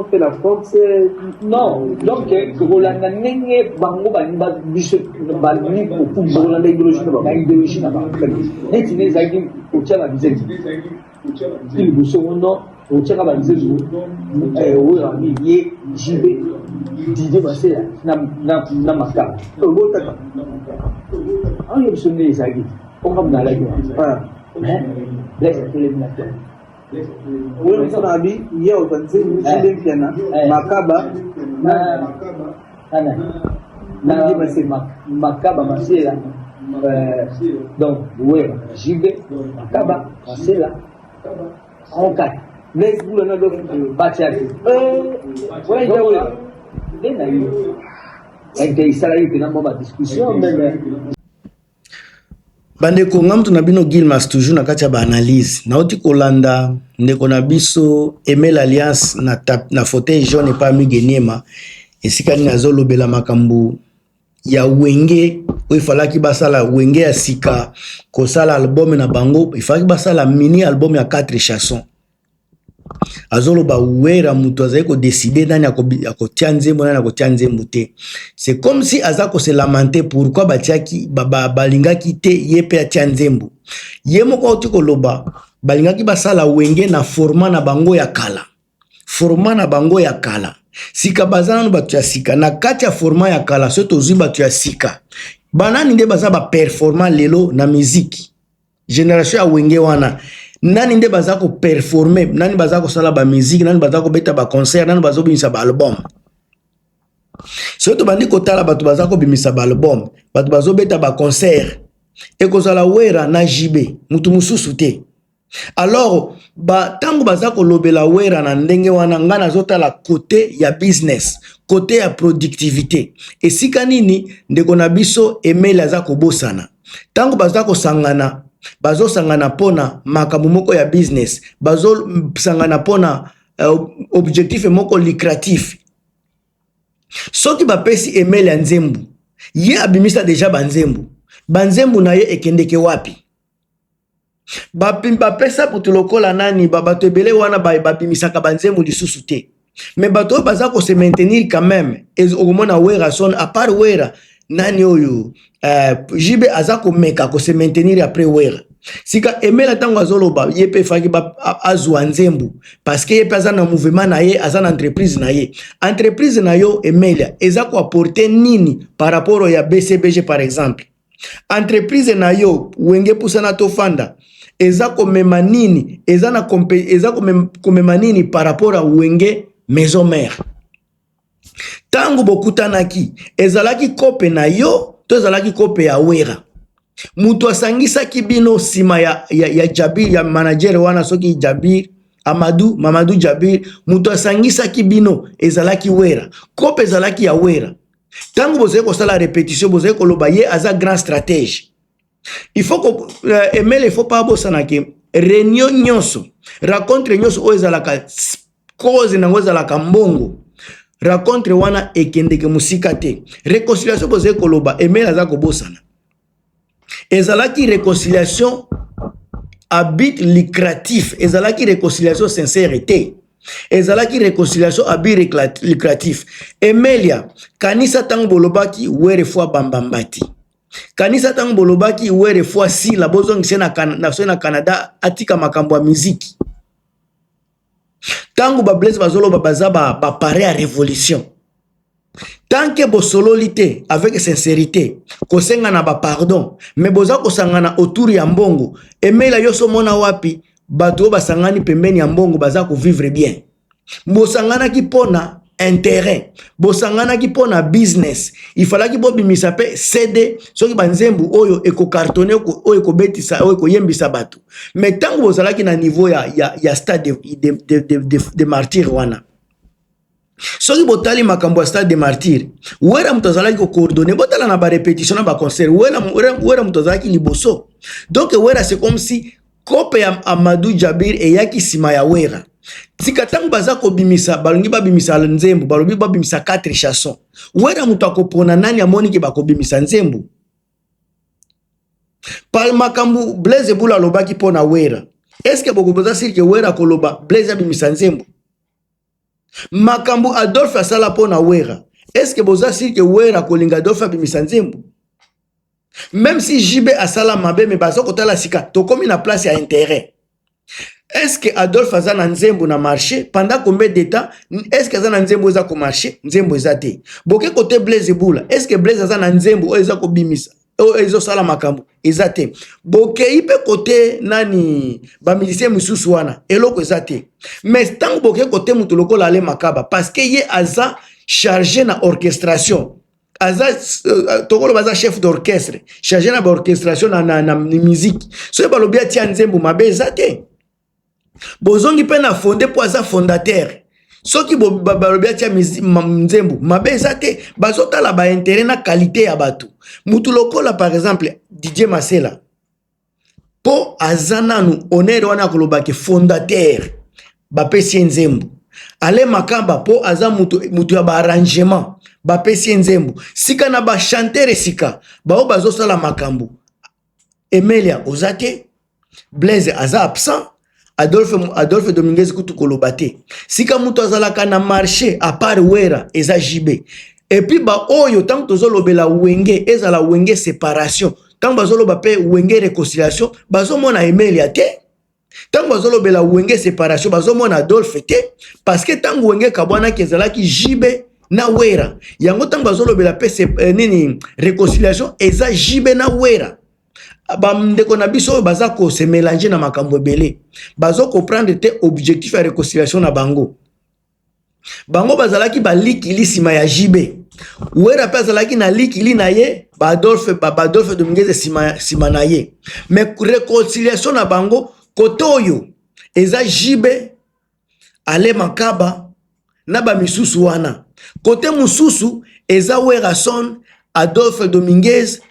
Fait la force. Non, donc kolanda ndenge bango balingi biso, balingi kokumbolanda idéologie na bango, na idéologie na bango. Neti nde ezalaki kotia banzembo ti liboso ngono, kotiaka banzembo oyo ami ye JB, Didier Masela na Makaba. Obotaka. Aoyo biso nde ezalaki ponga nalaki wana, mais Blaise atelemi na to. Oyo abi ye ozwa nzembo, JB Mpiana, Makaba. Na Makaba, Masela. Donc Wera, JB, Makaba, Masela en quatre. Blaise Bula na Adolphe. Batia te nde na yo ete esalaki mpena mwa badiscussion même. Bandeko, nga mutu na bino Gilmas, toujours na kati ya baanalyse. Nauti kolanda ndeko na biso Emel Alliance na fauteuil jaune epa Migeniema, esika nini azolobela makambo ya Wenge oyo efalaki basala Wenge ya sika, kosala album na bango, efalaki basala mini album ya 4 chansons. Azoloba Wera moto azali kodécider nani akotia nzembo, nani akotia nzembo te. C'est comme si aza kose lamenter pourquoi batiaki balingaki te ye mpe atia nzembo. Ye moko auti koloba balingaki basala Wenge na format na bango ya kala, format na bango ya kala. Sika baza nano bato ya sika na kati ya format ya kala. Soki tozwi bato ya sika, banani nde baza baperformant lelo na miziki? Génération ya Wenge wana, nani nde baza koperformer? Nani baza kosala bamiziki? Nani baza kobeta baconcert? Nani bazobimisa baalbum? Soki tobandi kotala bato baza kobimisa baalbum, bato bazobeta baconcert, ekozala Wera na JB, mutu mosusu te. Alors ntango baza kolobela Wera na ndenge wana, ngai nazotala côté ya business, côté ya productivité. Esika nini ndeko na biso Emeli aza kobosana? Ntango baza kosangana, bazosangana mpona makambo moko ya business, bazosangana mpona objectif moko lucratif. Soki bapesi Emeli ya nzembo, ye abimisa déjà banzembo, banzembo na ye ekendeke wapi? Bapesa moto lokola nani? Bato ebele wana babimisaka banzembo lisusu te, mais bato oyo baza kose maintenir quand même, okomona Werason. À part Wera, nani oyo? JB aza komeka kose maintenir après Wera. Sika Emela, ntango azoloba ye mpe efaki azwa nzembo parce que ye mpe aza na mouvement na ye, aza na entreprise na ye. Entreprise na yo, Emelia, eza koapporter nini par rapport ya BCBG, par exemple? Entreprise na yo Wenge Pusana Tofanda eza komema nini? Eza na eza komema nini par rapport a Wenge Maison Mère? Ntango bokutanaki, ezalaki kope na yo to ezalaki kope ya Wera? Moto asangisaki bino nsima ya Jabir, ya manager wana, soki Jabir Amadou, Mamadou Jabir, moto asangisaki bino ezalaki Wera. Kope ezalaki ya Wera. Ntango bozali kosala répétition, bozali koloba ye aza grand stratège. Il faut ko Emele, il faut pas abosana ke réunion nyonso, rencontre nyonso oyo ezalaka, cause nango ezalaka mbongo. Rencontre wana ekendeke mosika te. Réconciliation bozali koloba, Emele aza kobosana, ezalaki réconciliation à but lucratif, ezalaki réconciliation sincère te, ezalaki réconciliation à but lucratif. Emelia, kanisa ntango bolobaki Were fois bambambati, kanisa ntango bolobaki Were fois sila, bozongise na so na Canada, atika makambo ya miziki. Ntango bablaise bazoloba baza bapare ya révolution, tant que bosololi te avec sincérité, kosenga na bapardon, mais boza kosangana autour ya mbongo. Emela, yo so mona wapi bato oyo basangani pembeni ya mbongo baza kovivre bien? Bosanganaki mpona intérêt, bosanganaki mpona business. Ifalaki bobimisa mpe CD, soki banzembo oyo ekocartonner, oyo ekobetisa, oyo ekoyembisa bato. Mais ntango bozalaki na niveau ya stade de martyr wana, soki botali makambo ya stade de martyr, Wera moto azalaki kocoordonner. Botala na barépétition, na baconcert, Wera moto azalaki liboso. Donc Wera, c'est comme si kope ya Amadou Jabir eyaki nsima ya Wera. Tika ntango baza kobimisa, balingi babimisa nzembo, balobi babimisa 4 chansons, Wera moto akopona nani amoniki bakobimisa nzembo. Par makambo Blaise Bula alobaki mpo na Wera, est-ce bokoboza sirke Wera koloba Blaise abimisa nzembo? Makambo Adolphe asala mpo na Wera, est-ce que boza sûr que Wera kolinga Adolphe abimisa nzembo? Même si JB asala mabe, mais baza kotala sika tokomi na place ya intérêt. Est-ce que Adolphe aza na nzembo na marché pendant combien de temps? Est-ce que aza na nzembo eza komarché? Nzembo eza te. Boke kote Blaise Bula, est-ce que Blaise aza na nzembo oyo eza kobimisa, oyo ezosala makambo? Eza te. Bokei mpe kote nani, bamusicien mosusu wana, eloko eza te. Mais ntango bokei kote moto lokola Ale Makaba, parce que ye aza chargé na orchestration, aza tokoloba aza chef d'orchestre, chargé na baorchestration na musique, soki balobi atia nzembo, mabe eza te. Bozongi mpe na fonde mpo aza fondateur, soki balobi atia nzembo, mabe eza te. Bazotala baintérêt na qualité ya bato. Mutu lokola par exemple Didier Masela, mpo aza nanu honneur wana akolobaki fondateur, bapesi ye nzembo. Ale Makamba, mpo aza mutu ya baarrangement, bapesi ye nzembo. Sika na bachanteur, sika bao bazosala makambo, Emelia oza te, Blaise aza absent, Adolphe Dominguez kutu koloba te. Sika moto azalaka na marché à part Wera eza JB. Et puis baoyo, ntango tozolobela Wenge, ezala Wenge séparation, ntango bazoloba mpe Wenge réconciliation, bazomona Emelia te. Ntango bazolobela Wenge séparation, bazomona Adolphe te, parce que ntango Wenge kabwanaki, ezalaki JB na Wera. Yango ntango bazolobela mpe nini, réconciliation, eza JB na Wera. Bandeko na biso oyo baza kose mélanger na makambo ebele, bazokomprendre te objectif ya réconciliation na bango. Bango bazalaki balikili nsima ya JB. Wera mpe azalaki na likili na ye, baAdolphe Dominguez nsima na ye. Mais réconciliation na bango, kote oyo eza JB, Ale Makaba na bamisusu wana, kote mosusu eza Werason, Adolphe Dominguez,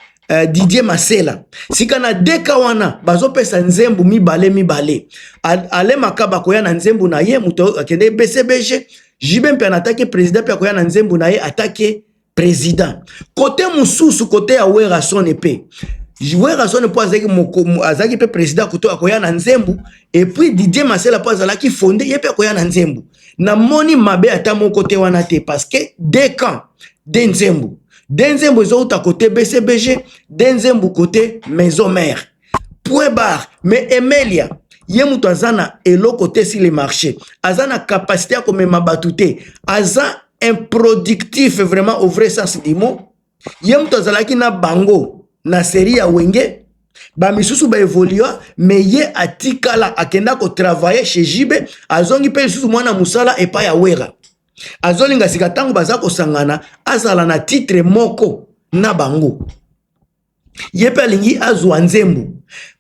Didier Masela. Sika na deka wana bazopesa nzembo mibale mibale. Ale Makaba akoya na nzembo na ye, moto akende BCBG. JB mpe anataki président, mpe akoya na nzembo na ye atake président. Kote mosusu, kote ya Werason, mpe Werason mpo azalaki mpe président, koto akoya na nzembo. Et puis Didier Masela, mpo azalaki fonde, ye mpe akoya na nzembo. Namoni mabe ata moko te wana te, parce que deux camps, deux nzembo. Deux nzembo ezouta kote BCBG, deux nzembo kote Maison Mère, point barre. Mais Emelia, ye moto aza na eloko te sur le marché, aza na capacité ya komema bato te, aza improductif vraiment au vrai sens du mot. Ye moto azalaki na bango na série ya Wenge, bamisusu baévolua, mais ye atikala, akenda kotravailler chez JB, azongi mpe lisusu mwana mosala epai ya Wera. Azolinga sika ntango baza kosangana, azala na titre moko na bango. Ye mpe alingi azwa nzembo.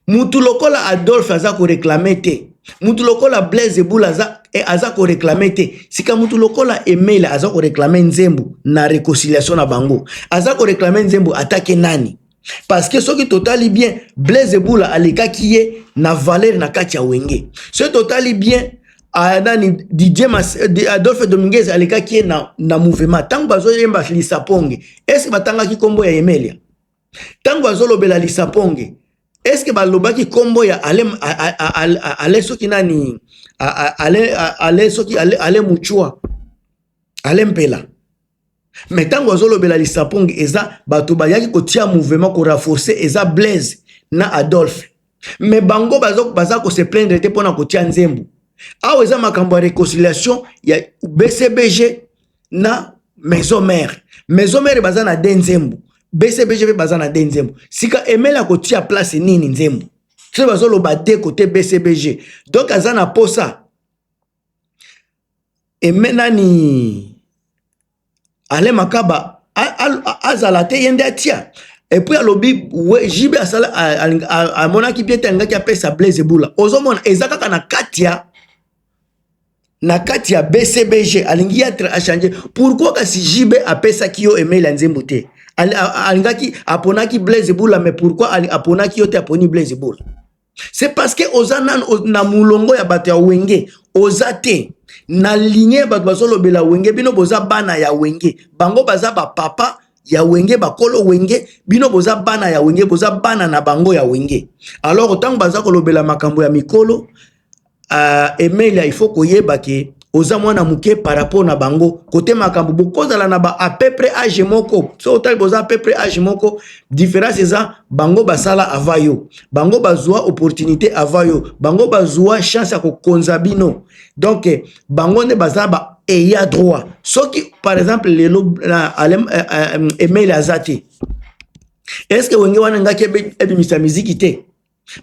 Mutu lokola Adolphe aza koréclamer te, mutu lokola Blaise Bula aza koréclamer te. Sika mutu lokola Emele aza koréclamer nzembo na réconciliation na bango, aza koréclamer nzembo atake nani? Parce que soki totali bien, Blaise Bula alekaki ye na valeur na kati ya Wenge. Soki totali bien, nani, Didier Adolphe Dominguez alekaki ye na mouvement. Ntango bazoyemba Lisaponge, est-ce batangaki nkombo ya Emelia? Ntango bazolobela Lisaponge, est-ce balobaki nkombo ya ale soki nani, ale soki ale Muchua, ale Mpela? Mais ntango azolobela Lisaponge, eza bato bayaki kotia mouvement, korenforcer, eza Blaise na Adolphe. Mais bango baza kose plaindre te mpona kotia nzembo. Awa eza makambo ya réconciliation ya BCBG na Maison Mère. Maison Mère baza na deux nzembo, BCBG mpe baza na deux nzembo. Sika Emele akotia place nini nzembo soki bazoloba te kote BCBG? Donc aza na posa eme nani, Ale Makaba azala te, ye nde atia. Et puis alobi JB asala, amonaki bien te, alingaki apesa Blaise Bula. Ozomona eza kaka na kati ya BCBG, alingi ye achanger. Pourquoi kasi JB apesaki yo Emeli ya nzembo te? Alingaki, aponaki Blaise Bula, mais pourquoi aponaki yo te, aponi Blaise Bula? C'est parce que oza nanu na molongo ya bato ya Wenge, oza te na ligne ya bato bazolobela Wenge. Bino boza bana ya Wenge, bango baza bapapa ya Wenge, bakolo Wenge. Bino boza bana ya Wenge, boza bana na bango ya Wenge. Alors ntango baza kolobela makambo ya mikolo, Emelia, il faut koyeba ke Oza mwana moke par rapport na bango kote makambo. Bokozala na ba à peu près age moko. So otali, boza à peu près age moko. Différence eza bango basala avant yo, bango bazwa opportunité avant yo, bango bazwa chance ya kokonza bino. Donc bango nde baza ba eya droit. Soki par exemple lelo na Alem, Emeli aza te, est ce que Wenge wana ngaki ebimisa miziki te?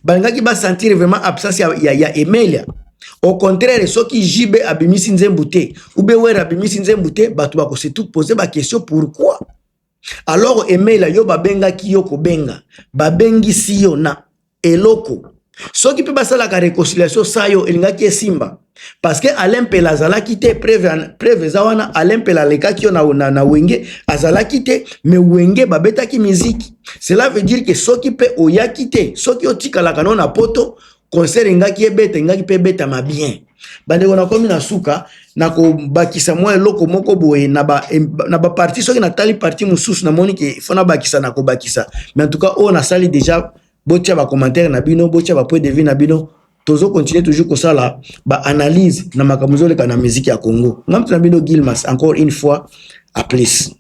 Balingaki basentir vraiment absence ya Emelia. Au contraire, soki JB abimisi nzembo te ube Wera abimisi nzembo te, bato bakose tout poser baquestion: pourquoi? Alors Emelia, yo babengaki yo, kobenga babengisi yo na eloko. Soki mpe basalaka réconciliation sa yo, elingaki esimba, parce que Alain Mpela azalaki te. Preuve eza wana. Alain Mpela alekaki yo na Wenge, azalaki te, mais Wenge babetaki miziki. Cela veut dire que soki mpe oyaki te, soki otikalaka no na Poto, concert engaki ebeta, engaki mpe ebetama bien. Bandeko, nakomi na suka. Nakobakisa mwa eloko moko boye na bapartie. Soki natali partie mosusu, namoni ke fo nabakisa, nakobakisa. Mais en tout cas, oyo nasali déjà, botia bacommentaire na bino, botia bapoint de vue na bino. Tozocontinue toujours kosala baanalyse na makambo ezoleka na musique ya Congo. Nga mutu na bino Gilmas, encore une fois, à plus.